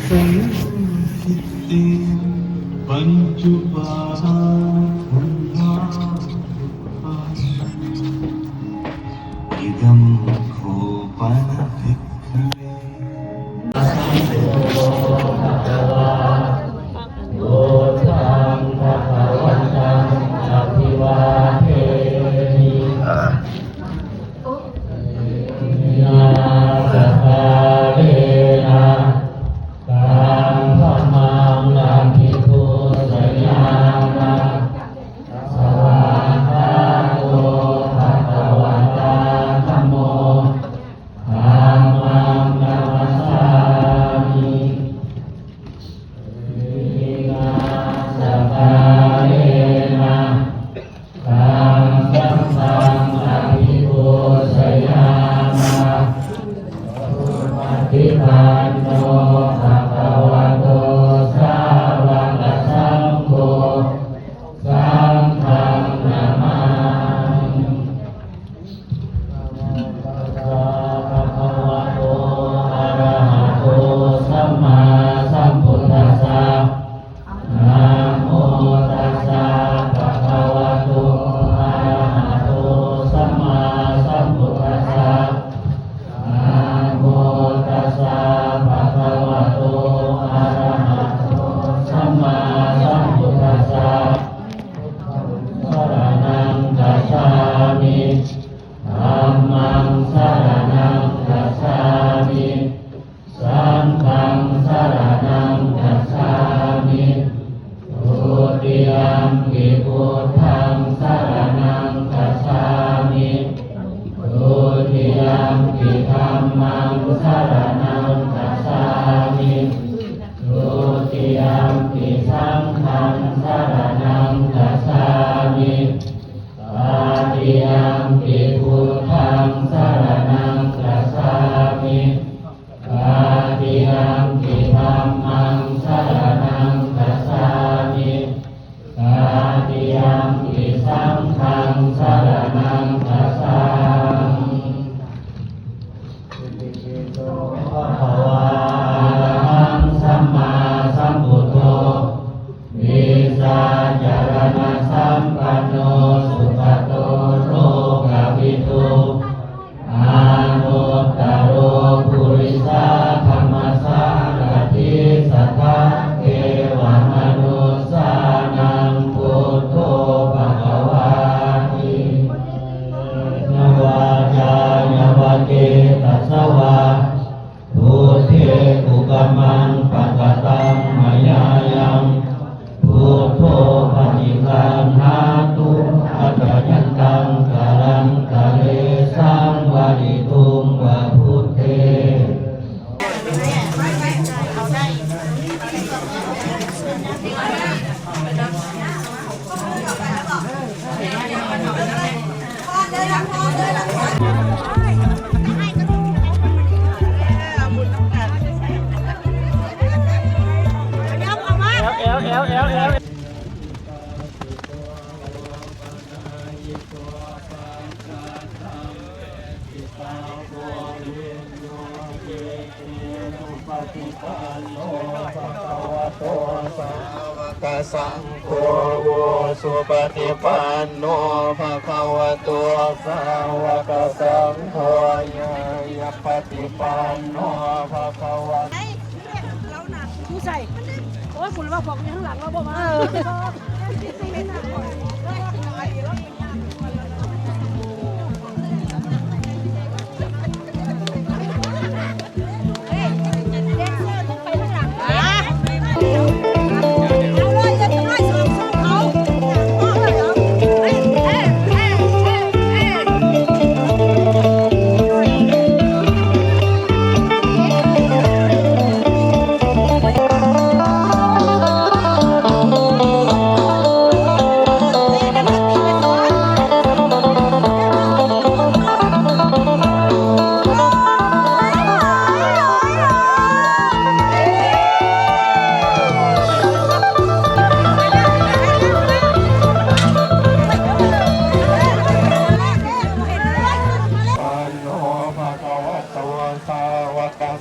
สังคิตติ ปัญจุปาทาขันธา อิดัมโข ปะนะภิกขเว สะระณัง คัจฉາມິ ธัมมัง ສະລະນັງ ຄັດສາມິ ສັງຄັງ ສະລະນັງ ຄັດສາມິ ທຸຕິຍຳປິ ພຸດທັງ ສະລະນັງ ຄັດສາມິ ທຸຕິຍຳປິ ທຳມັງ ສະລະນັງ ຄັດສາມິ ທຸຕິຍຳປິ ສັງຄັງ ສະລະນັງ ຄັດສາມິ ຕາຕິຍຳປິ ພຸດທັງ ສະລະນັງ ຄັດສາມິ ຕາຕິຍຳປິ ທຳມັງ ສະລະນັງ ຄັດສາມິ ຕາຕິຍຳປິ ສັງຄັງ ສະລະນັງ ຄັດສາມິ ອະລະຫັງ ສຳມາສຳພຸດໂທ ວິຊາຈະລະນະສຳປັນໂນ ສຸກະໂຕ ໂລກະວິທູ ອະນຸດຕະໂລ ປຸລິສະທຳມະສາລະຖິ ສັດຖາເທວະມະນຸດສານັງ ພຸດໂທ ພະຄະວາຕິ ຍະວາຈາຍະວະເຈຕະສະວາ ພຸດເທ ກຸກະມັງ ປະກະຕັງ ມະຍາຍັງ ພຸດໂທ ປະຕິການຫາຕຸ ອາຈະຍັນຕັງ ກາລັນຕະເລ ສັງວະລິຕຸງ ວະພຸດເທ. ກະສັງໂຄ ອຸຊຸປະຕິປັນໂນ ພະຄະວະໂຕ ສາວະກະສັງໂຄ ຍາຍະປະຕິປັນໂນ ພະຄະວະ ຢູ່ໃສ? ໂອ້ຍ ກູເລີຍວ່າພວກຢູ່ຂ້າງຫຼັງລາວບໍ່ມາ. ເອີ.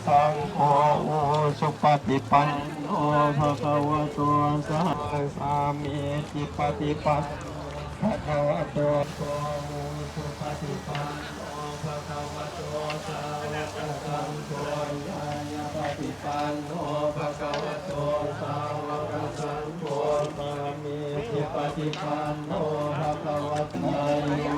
ສັງໂຄ ອຸຊຸປະຕິປັນໂນ ພະຄະວະໂຕ ສາ ສາມີຈິປະຕິປັນ ພະຄະວະໂຕ ໂຕ ອຸຊຸປະຕິປັນໂນ ພະຄະວະໂຕ ສາວະກະສັງໂຄ ຍາຍາປະຕິປັນໂນ ພະຄະວະໂຕ ສາວະກະສັງໂຄ ສາມີຈິປະຕິປັນໂນ ພະຄະວະໂຕ ຍາຍາ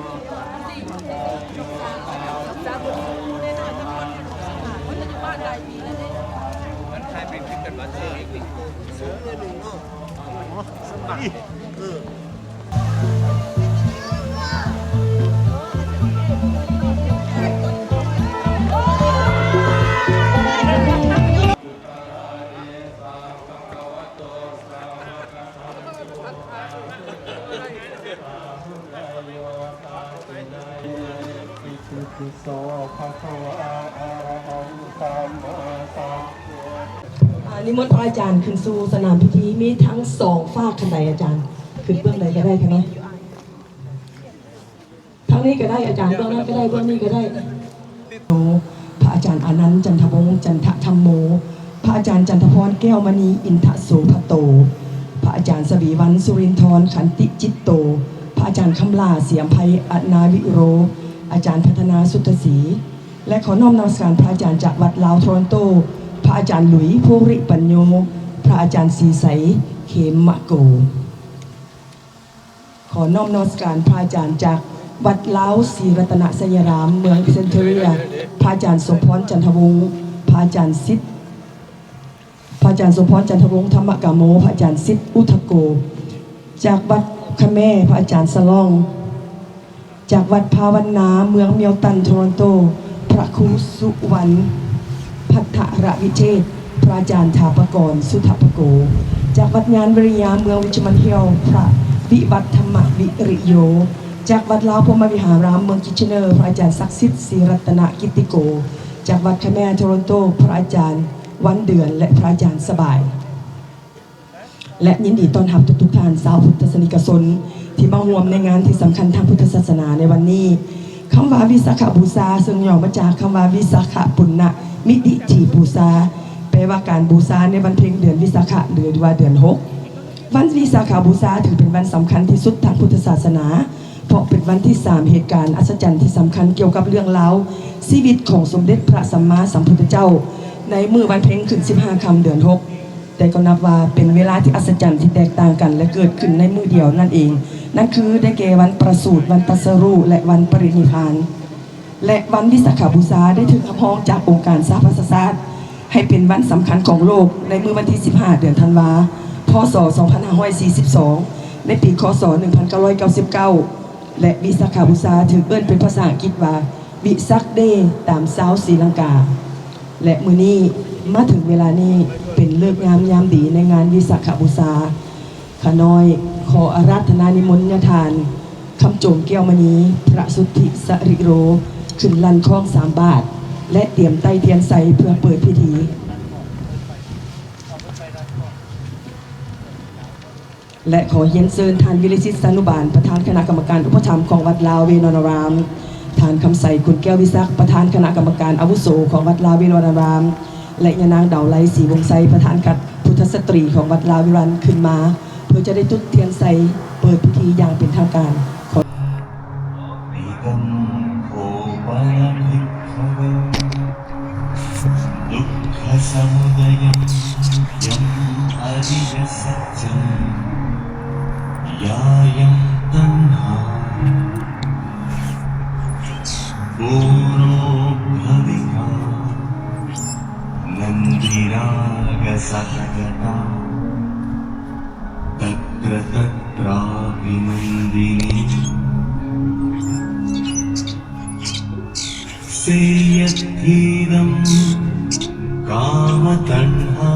ມັນຄ້າຍເປັນຄືກັນວ່າເສຍອີກນີ້ ສູງໜ້ອຍໜຶ່ງເນາະ ໂອ້ ສະບັກ ເອີ. ອ່າ ນິມົນພະອາຈານຂຶ້ນສູ່ສະໜາມພິທີ ມີທັງສອງຟາກ ຄັນໃດອາຈານ ຂຶ້ນເບື້ອງໃດກໍໄດ້ ທາງນີ້ ທາງນີ້ກໍໄດ້ອາຈານ ເບື້ອງນັ້ນກໍໄດ້ ເບື້ອງນີ້ກໍໄດ້. ພະອາຈານອານັນ ຈັນທະວົງ ຈັນທະທຳໂມ, ພະອາຈານຈັນທະພອນ ແກ້ວມະນີ ອິນທະໂສພະໂຕ, ພະອາຈານສະຫວີວັນ ສຸລິນທອນ ຂັນຕິຈິດໂຕ, ພະອາຈານຄຳຫຼ້າ ສຽມໄພ ອະນາວິໂຣ, ອາຈານພັດທະນາ ສຸດທະສີ ແລະ ຂໍນ້ອມນະມັດສະການພະອາຈານຈາກວັດລາວໂທຣອນໂຕ, ພະອາຈານ ຫຼຸຍ ພູຣິປັນໂຍ, ພະອາຈານ ສີໄສ ເຂມມະໂກ. ຂໍນ້ອມນະມັດສະການພະອາຈານຈາກວັດລາວສີລັດຕະນະໄຊຍາລາມ ເມືອງເຊັນເທີເຣຍ, ພະອາຈານສົມພອນ ຈັນທະວົງ, ພະອາຈານສິດ ພະອາຈານສົມພອນ ຈັນທະວົງ ທຳມະກາໂມ, ພະອາຈານສິດ ອຸທະໂກ, ຈາກວັດຂະແມ ພະອາຈານສະຫຼອງ, ຈາກວັດພາວັນນາ ເມືອງມິວຕັນ ໂທຣອນໂຕ, ພະຄູສຸວັນ ພັດທະລະວິເທດ, ພະອາຈານຖາປະກອນ ສຸທະປະໂກ, ຈາກວັດຍານວິລິຍາ ເມືອງຣິດຈະມອນຮິລ, ພະວິວັດ ທຳມະວິລິໂຍ, ຈາກວັດລາວພົມມະວິຫາລາມ ເມືອງກິດຈະເນີ, ພະອາຈານສັກສິດ ສີລັດຕະນະກິດຕິໂກ, ຈາກວັດຂະແມ ໂທຣອນໂຕ, ພະອາຈານວັນເດືອນ ແລະ ພະອາຈານສະບາຍ. ແລະ ຍິນດີຕ້ອນຮັບທຸກໆທ່ານ ຊາວພຸດທະສາສະນິກະຊົນ ທີ່ມາຮ່ວມໃນງານທີ່ສຳຄັນທາງພຸດທະສາສະໜາໃນວັນນີ້. ຄຳວ່າວິສາຂະບູຊາ ເຊິ່ງຫຍໍ້ມາຈາກຄຳວ່າ ວິສາຂະປຸນນະມິຕິຖີບູຊາ ແປວ່າການບູຊາໃນວັນເພັງເດືອນວິສາຂະ ຫຼືວ່າເດືອນຫົກ. ວັນວິສາຂະບູຊາຖືເປັນວັນສຳຄັນທີ່ສຸດທາງພຸດທະສາສະໜາ ເພາະເປັນວັນທີສາມ ເຫດການອັດສະຈັນທີ່ສຳຄັນກ່ຽວກັບເລື່ອງລາວຊີວິດຂອງສົມເດັດພະສຳມາສຳພຸດທະເຈົ້າ ໃນມື້ວັນເພັງຂຶ້ນສິບຫ້າຄ່ຳເດືອນຫົກ. ແຕ່ກໍນັບວ່າເປັນເວລາທີ່ອັດສະຈັນທີ່ແຕກຕ່າງກັນ ແລະ ເກີດຂຶ້ນໃນມື້ດຽວນັ້ນເອງ, ນັ້ນຄືໄດ້ແກ່ວັນປະສູດ, ວັນຕັດສະຮູ້ ແລະ ວັນປະລິນິບພານ. ແລະ ວັນວິສາຂະບູຊາໄດ້ຖືກຮັບຮອງຈາກອົງການສະຫະປະຊາຊາດ ໃຫ້ເປັນວັນສຳຄັນຂອງໂລກ ໃນມື້ວັນທີສິບຫ້າ ເດືອນທັນວາ ພ.ສ. ສອງພັນຫ້າຮ້ອຍສີ່ສິບສອງ ໃນປີ ຄ.ສ. ໜຶ່ງພັນເກົ້າຮ້ອຍເກົ້າສິບເກົ້າ ແລະ ວິສາຂະບູຊາຖືກເອີ້ນເປັນພາສາອັງກິດວ່າ Vesak Day ຕາມຊາວສີລັງກາ. ແລະ ມື້ນີ້ມາເຖິງເວລານີ້ເປັນເລີກງາມຍາມດີໃນງານວິສາຂະບູຊາ. ຂ້ານ້ອຍຂໍອາລາທະນານິມົນຍາທ່ານ ຄຳໂຈມ ແກ້ວມະນີ ພະສຸດທິສະລິໂລ ຂຶ້ນລັ່ນຄ້ອງສາມບາດ ແລະ ຕຽມໄຕ້ທຽນໄຊເພື່ອເປີດພິທີ. ແລະ ຂໍຮຽນເຊີນທ່ານ ວິລະສິດ ສານຸບານ ປະທານຄະນະກຳມະການອຸປະຖຳຂອງວັດລາວເວລວັນນາຣາມ, ທ່ານ ຄຳໄສ ຂຸນແກ້ວວິສັກ ປະທານຄະນະກຳມະການອາວຸໂສຂອງວັດລາວເວລວັນນາຣາມ ແລະ ຍານາງ ດາວໄລ ສີວົງໄຊ ປະທານຄັດພຸດທະສະຕຣີຂອງວັດລາວເວລວັນນາຣາມ ຂຶ້ນມາ ເພື່ອຈະໄດ້ຈຸດທຽນໄຊເປີດພິທີຢ່າງເປັນທາງການ. ຂອ Idaṃ kho pana bhikkhave dukkhasamudayam yam ariyasaccaṃ, yāyaṃ taṇhā ponobbhavikā nandirāgasahagatā tatra tatrāpi nandinī. Seyyathīdaṃ kāmataṇhā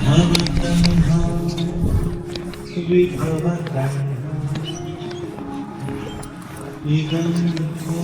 bhavataṇhā vibhavataṇhā idaṃ kho